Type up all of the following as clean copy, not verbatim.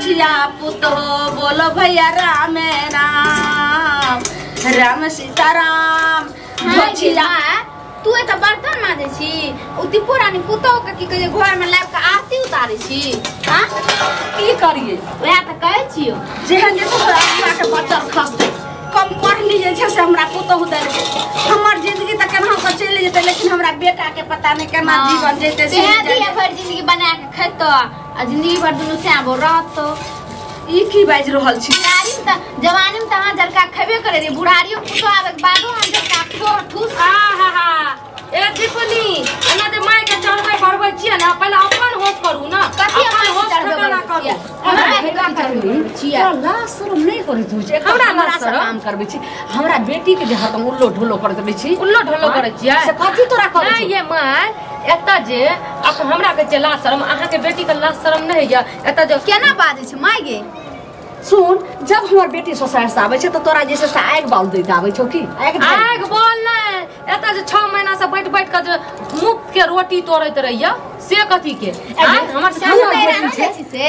धोछिया पुतो बोलो भैया राम राम राम सीता राम धोछिया। तू एत बर्तन माजे छी उ दीपो रानी पुतोह के की कहे घर में लाब के आरती उतारे छी। हां की करिए वएह त कहै छियो जेहन जे हमरा के बच्चा खसते कम पढ़ली जे छै से हमरा पुतोह देलकै। हमर जिंदगी त केना के चलि जेतै लेकिन हमरा बेटा के पता नहीं केना जीवन जेतै से दिया भर जिंदगी बना के खेतो आ जिंदगी भर दुनू श्यामो रहतो। ई की बाजि रहल छी? बुढ़ारी में त जवानी में त अहाँ झलका खेबे करे रे बुढ़ारियो पुतोह आबे के बादो अहाँ झलका खो ठूस। आ हा हा ए दीपनी एना जे my के चढ़बै बढ़बै छियै ने पहिले अपन होश करू ना। कथी अपन होश ठिकाना करू? छियै हमरा शरम नहीं करैत होइ छै। हमरा से काम करबै छी हमरा बेटी के जे हरदम उल्लो ढोलो करैत रहै छी। उल्लो ढोलो करै छियै से कथी तोरा करै छी? ये my एतऽ जे अब हमरा के जे लाज शरम अहाँ के बेटी के लाज शरम नहीं होइया। एतऽ जे केना बाजै छै my गे? सुन जब हमर बेटी ससुराल से आबै छै त तोरा जे से आगि बाल दैत आबै छौ की? आगि बाल नै एतऽ जे 6 महीना से बैठ बैठ के जे मुफ्त के रोटी तोड़ैत रहिया से कथी के? हमर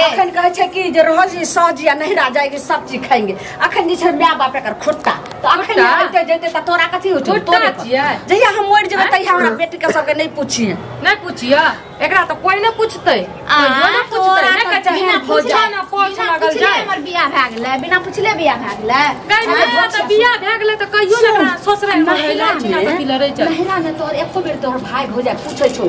अखन कहै छै कि जे रहल छी सहज या नहिरा जाएगी सब चीज खाएंगे। अखन जे छै my बाप एकर खुट्टा त अखन आइते जइते त तोरा कथी होइ छौ? तोरे छियै जहिया हम मरि जेबै तहिया हमरा बेटी के सबके नहीं पूछिए। नहीं पूछिए एकरा त कोई नहीं पूछतै कोई नहीं पूछतै। नै कहै छै बिना पूछले ना पोछ लागल जाय। हमर बियाह भए गेलै बिना पूछले बियाह भए गेलै। त बियाह भए गेलै त कहियो ना ससुराल में रहै छै कथी लड़ै छै? नहिरा में तोर एको बेर तोहर भाई भौजाई पूछै छौ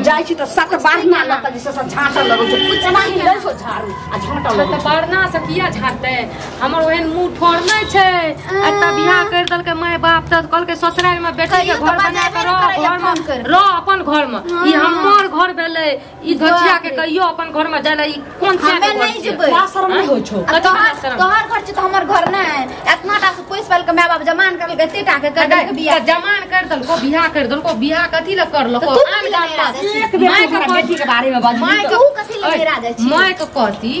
जाइ छी त सत बारना लऽ के जे से झाँटल लगै छौ एना ही लै छौ झाड़ू आ झाँटल लगै छौ। बारना से किया झाँटतै? हमर ओहन मुँह ठोर नै छै। एतऽ बियाह कर देलकै my बाप त कहलकै ससुराल में बेटी के घर बना के रह घर में रह अपन घर में। ई हमर घर भेलै ई धोछिया के कहियो अपन घर में जाय ला ई कोन सा हमे नहीं जेबै। शरम नहीं होइ छौ? तोहर घर छै त हमर घर नै। एतना टा से पैस पाल के my बाप जमान करलकै एते टा के कर देलकै बियाह। जमान कर देलको बियाह कर देलको बियाह कथी ल करलको? आन गाम में एक बेर हमरा बेटी के बारे में बाजू my के उ कथी ल मेरा जाइ छी? My के कहती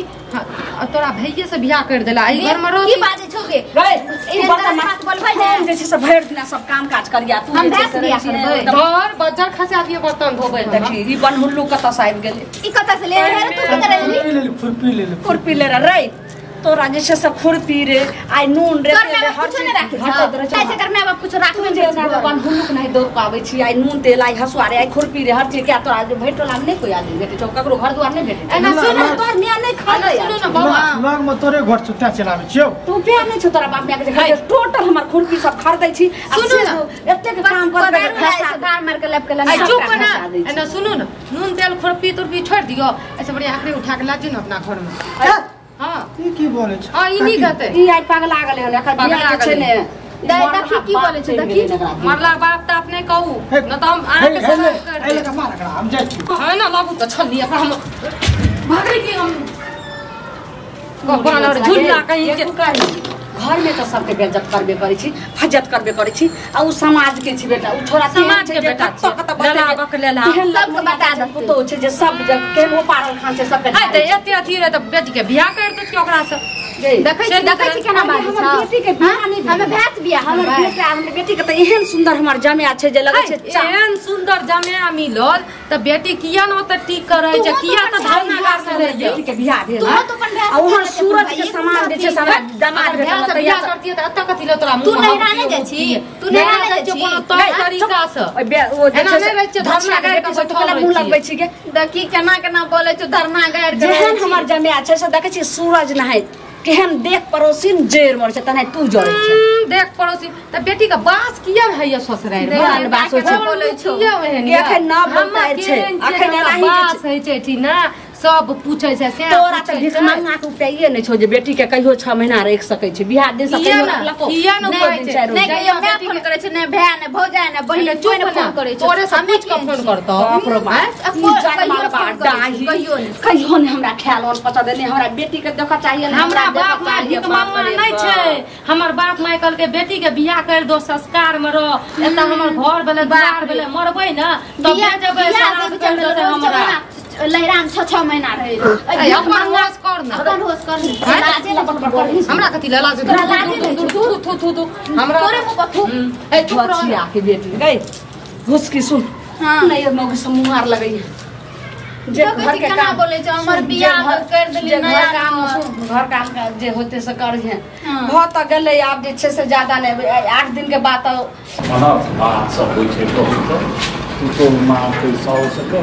तोरा भैये से बियाह कर देला ई घर में रह की बाजै छौ गे? रे ई बर्तन मत बोलबै ने हम जे छै से भरि दिना सब काम काज करिया तू हम भैंस बियाह करबै घर बजर खसा दिए बर्तन धोबै। देखी ई बनहुल्लू कतऽ से आबि गेलै? ई कतऽ से ले रे तू की करे लेली? खुरपी ले ले खुरपी ले रे तोरा जे छै से खुरपी रे आइ नून रे तेल हर चीज घटैत रहै छै। एकर my बाप कुछ राखबे जे बनहुल्लू के नहीं दौड़ पाबै छी। आइ नून तेल आइ हसुआ रे आइ खुरपी रे हर चीज के तोरा जे भरि टोला में नहीं कोई आदमी भेटै छौ ककरो घर दुआर नहीं भेटै। एना सुन तोहर my नहीं खालै। सुन न बाबा लग में तोरे घर छौ तैं चलाबै छियौ। तू प्यार नहीं छौ तोरा बाप my के जे टोटल हमर खुरपी सब खरीदै छी। सुनू न एतेक काम करबै गार मार के लप के आई चुप ना। एना सुनू न नून तेल खुरपी तुरपी छोड़ दियो ऐसे बढ़िया आखरी उठा के ला जो न अपना घर में। हां ई की बोलै छै? हां ई नी कहतै ई आई पगला गेलै हन एकर बियाह जे छै ने दाइ देखी की बोलै छै देखी मरला बाप त अपने कहू न त हम अहाँ के सलाह कर ए लगा मार एकरा हम जाइ छी। है ना लागू त छलनी एकरा हम भागरी की हम बानर झुल्ला कहीं के घर में तो सबके बेइज्जत करबे करै छी फज्जत करबे करै छी आ उ समाज के छी बेटा उ छोरा समाज के बेटा छी सबके बता दे पुतोह छै जे सब जग केहन पारल खान छै सबके। हाय त एते अथी रहे त बेटी के बियाह कर देत ओकरा से। देखै छी देखै छी केना बाजै छै? हमर बेटी के बियाह नहीं भेल। हमे भैंस बियाह हमर बेटा हमर बेटी के त एहन सुंदर हमर जमाया छै जे लगै छै एहन सुंदर जमाया मिलल त बेटी किया न ओत टीक करै छै किया त धरना गाड़ रहै बेटी के बियाह भेल। तू तो अपन भैंस आ ओहन सूरज के समान जे छै से हमरा दामाद भेटल त बियाह करतियै त एत कथी ल तोरा तू नहिरा नै जाइ छी? तू नहिरा नै जाइ छी कोनो तौर तरीका से ओ जे छै धरना गाड़ के बैठल मुंह लगबै छी के देखी केना केना बोलै छौ धरना गाड़ के। जेहन हमर जमाया छै से देखै छी सूरज नहाय केहन देख पड़ोसी जड़ मर छै तनाहि तू जड़ै छै। देख पड़ोसी त बेटी के बास किया हैया ससुराल में बास होइ छै बोलै छौ एखन न बोलताइ छै एखन एनाही बास होइ छै ठीक ना सब पूछै छै से तोरा त भीख मंगा के उपाइए नै छौ जे बेटी के कहियो 6 महीना राखि सकै छै बियाह दिन से कहियो रखलको किया न उपाय छै? नै कहियो my phone करै छै नै भाय नै भौजाई नै बहिन कोइ नै फोन करै छै। तोरे से पूछ के फोन करतौ बाप रे बाप कहियो कहियो नै हमरा ख्याल on पता देने हमरा बेटी के देखऽ चाहिए। हमरा बाप my भीख मंगा नै छै। हमर बाप my कहलकै बेटी के बियाह कर दो संस्कार में रह एता हमर घर भेलै दुआर भेलै मरबै न तब जेबै श्राद्ध कर देतै हमरा। लहराम 6-6 महीना रहे अपन होश कर न अपन होश कर न हमरा कथी ल लाज थू थू थू थू हमरा तोरे मुंह पर थू। ए चुप रह के बेटी गई घुसकी सुन। हां नहीं मौगी से मुंह आर लगई जे घर के काम बोलै छै हमर बियाह कर देली नया काम घर काम जे होते से करिहे भ त गेलै आब जे छै से ज्यादा नै 8 दिन के बाद अनर्थ बात सब होइ छै बहुत तू तो मारते साउस के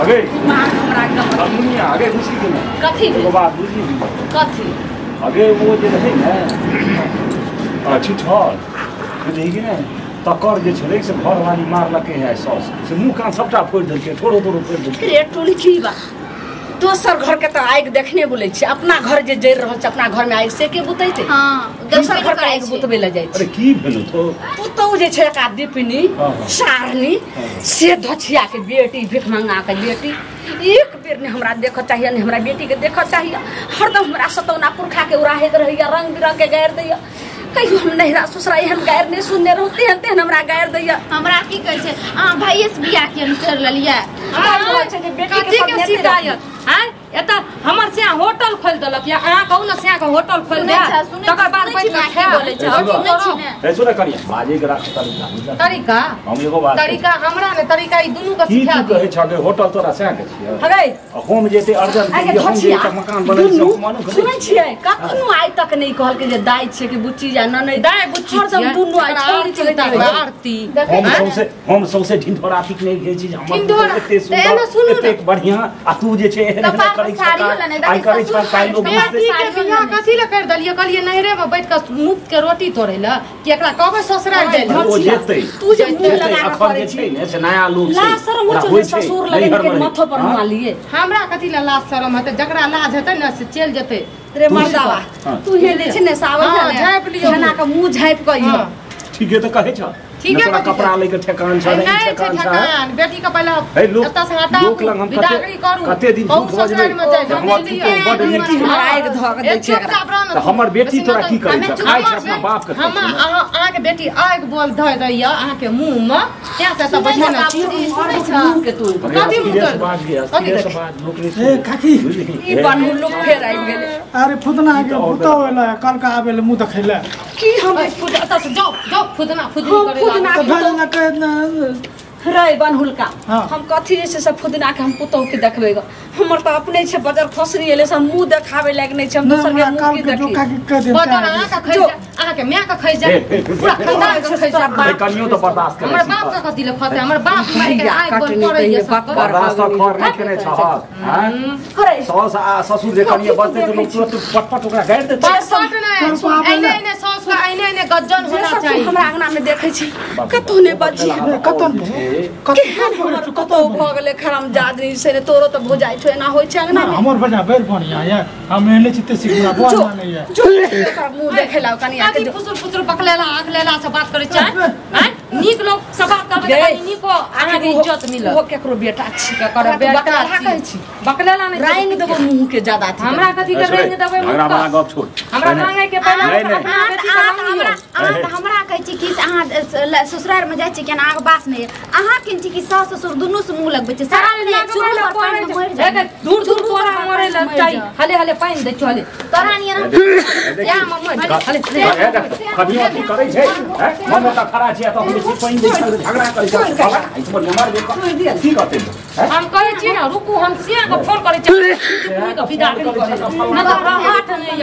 अगे मार हमरा एकदम दुनिया आगे घुसी गेलै कथी एगो बात बुझी कथी अगे वो जे रहै ने छिठल बुझही कि नहि तकर जे छलै से घरवाली मारलकै है साउस से मुँह कान सबटा फोड़ि देलकै ठोरो तोरो फोड़ि देलकै रे टुनकी बा दोसर घर के तऽ आगि देखने बोलै छै अपना घर जे जरि रहल छै अपना घर में आगि से के बुतैते हां दोसर घर के आगि बुतबै लए जाइ छै अरे की भेलो तो पुतहु जे छै एक दीपनी सारनी से धछिया के बेटी भीख मंगा के बेटी एक बेर ने हमरा देखऽ चाहिए ने हमरा बेटी के देखऽ चाहिए हरदम हमरा सतौना पुरखा के उड़ाहैत रहैया रंग बिरंग के गारि दैया कहियो हम नहिरा ससुरा एहन गारि नहि सुनने रहू तेहन तेहन हमरा गारि दैया हमरा की कहै छै अहाँ भाइये से बियाह किया कर लेलियै बेटी के शिकायत आय एता हमर से होटल खोल देलक या अहाँ कहू न से के होटल खोल दे तकर बाद बैठ के खाए बोलै छै सुनै छी ने ए सुन करिया बाजे के राख तरीका बुझल तरीका हम एगो बात तरीका हमरा ने तरीका ई दुनू के सिखा की कहै छ के होटल तोरा से के छियै हगै हम जेते अर्जन के हम जे मकान बनै छै मानो सुनै छियै कखनो आइ तक नहि कहल के जे दाइ छियै कि बुच्ची या न नहि दाइ बुच्ची हरदम दुनू आइ छोड़ी चलैत आरती हम सौसे ढिंढोरा ठीक नहि रहै छी हमर एते सुंदर एते बढ़िया आ तू जे छै एहन करै छ आई करै छ काई लोग बेटी के बियाह कथी ले कर देलियै कहलियै नहिरे में बैठ के मुफ्त के रोटी तोड़ै ल कि एकरा कहबै ससुराल जाइ ओ जेतै तू जे मुंह लगा के करै छै ने से नया लोग छै लाज शरम होइ छै ससुर लगे के माथो पर हुआ लिए हमरा कथी ले लाज शरम हेतै जकरा लाज हेतै ने से चलि जेतै रे मर्दावा तू हे जे छै ने सावन ने झापि लियौ खाना के मुंह झापि के इहो ठीके त कहै छ ठीक है कपड़ा लेके ठेकान छ नहीं ठेकान बेटी के पहले एतऽ से हटाउ लोक लंग हम विदागरी करू कते दिन झूठ बजबै हमर बड नीक हमरा आगि धऽ के दै छै त हमर बेटी तोरा की करै छ खाइ छ अपना बाप के हम अहाँ के बेटी आगि बोल धऽ दैया अहाँ के मुंह में तें से त बैठल न छी मुंह के तू कथी मुंह कर ए काकी ई बनू लोक फेर आबि गेलै अरे फुदना के पुतौ एलै कल का आबे ले मुंह देखैले की हम फुदना से जाओ जाओ फुदना फुदनी करे रे बनहुलका हम कथी जे छै से फुदना के हम पुतहु के देखबै ग हमर त अपने छै बजर खसरी एलै से मुंह देखाबै लायक नहि छै हम दोसर के मुंह की देखी बजर अहाँ के खै अहाँ के माय के खै जाय पूरा खानदान के खै जाय ए कनियो त बर्दाश्त करे हमर बाप के कथी ले खतै हमर बाप मार के आइ बोल पड़ैया बर्दाश्त त खर नहि केने छह हां सास आ ससुर जे कनियो बजतै त लोक तुरंत पटपट ओकरा गारि देतै पटपट नहि ऐने ऐने सास के ऐने ऐने गज्जन होना चाहिए हमरा अंगना में देखै छी कतौ नहि बजी कतौ कतौ भऽ गेलै खरामजादी से तोरो तऽ भऽ जाइ छौ एना होइ छै अंगना में हमर बजा बेर बढ़िया या हम एहने छी ते सिखना बड़ मानै या जो ओकर मुंह देखै ला कनिया के फुसुर फुसुर बकलेला आंख लेला से बात करै छै हैं नीक लोग से बात करबै त कनी नीको अहाँ के इज्जत मिलत ओ केकरो बेटा छी केकरो बेटा कहै छी बकलेला नहि रंग देबो मुंह के ज्यादा हमरा कथी के रंग देबै हमरा वाला गप छोड़ हमरा मांगे के पहले अपना बेटी के रंग दियौ अहाँ हमरा कहै छी कि अहाँ ससुराल में जाइ छी केना अहाँ बास नहि अहाँ किन छी कि सास ससुर दुनू से मुंह लगबै छै सारा चुरू पर दूर दूर तोरा मरे ल चाही हले हले पानि दे चले तोरा नियर या मम्मी हले कनियो की करै छै हैं हम त खड़ा छी त हम बेसी पानि दै छै झगड़ा करै छै ई सब नंबर दे की करतै हम कहै छी ना रुकू हम सिया के फोन करै छी के विदागरी करै न त हाथ नहि